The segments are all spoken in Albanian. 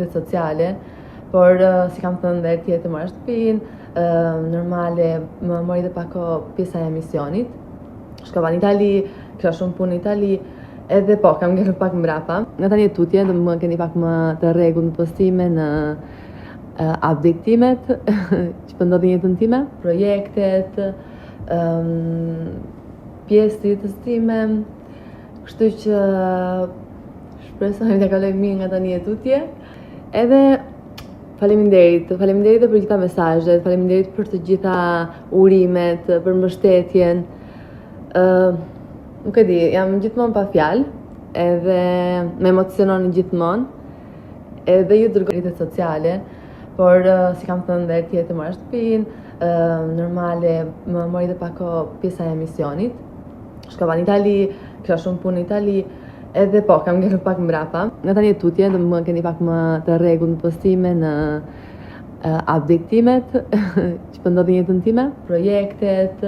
rrjetet sociale, por uh, si kam thënë dhe tjetër mora shtëpinë, uh, normale më mori dhe pak kohë pjesa e emisionit. Shkova në Itali, kisha shumë punë në Itali, edhe po, kam ngelur pak mbrapa. Nga tani e tutje, do më keni pak më të rregullt në postime, në uh, update-imet që po ndodhin në jetën time, projektet, um, pjesë të jetës time, kështu që shpresoj të kaloj mirë nga tani e tutje. Edhe faleminderit, faleminderit edhe për gjitha mesazhet, faleminderit për të gjitha urimet, për mbështetjen. Ë, nuk e di, jam gjithmonë pa fjalë, edhe më emociononi gjithmonë. Edhe ju dërgoj rrjetet sociale, por uh, si kam thënë dhe tjetër mora shtëpinë, uh, normale më mori dhe pak kohë pjesa e emisionit. Shkova në Itali, kisha shumë punë në Itali, edhe po, kam ngelur pak mbrapa. Nga tani e tutje, do më keni pak më të rregullt në postime, në uh, update-imet që po ndodhin në jetën time, projektet,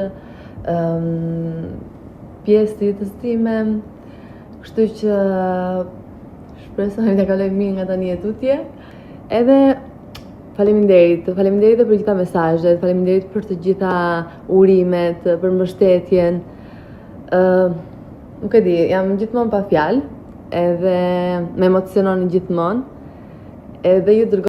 um, pjesë të jetës time, kështu që shpresoj të kaloj mirë nga tani e tutje. Edhe faleminderit, faleminderit edhe për gjitha mesazhet, faleminderit për të gjitha urimet, për mbështetjen. Ë, nuk e di, jam gjithmonë pa fjalë, edhe më emociononi gjithmonë. Edhe ju dërgoj.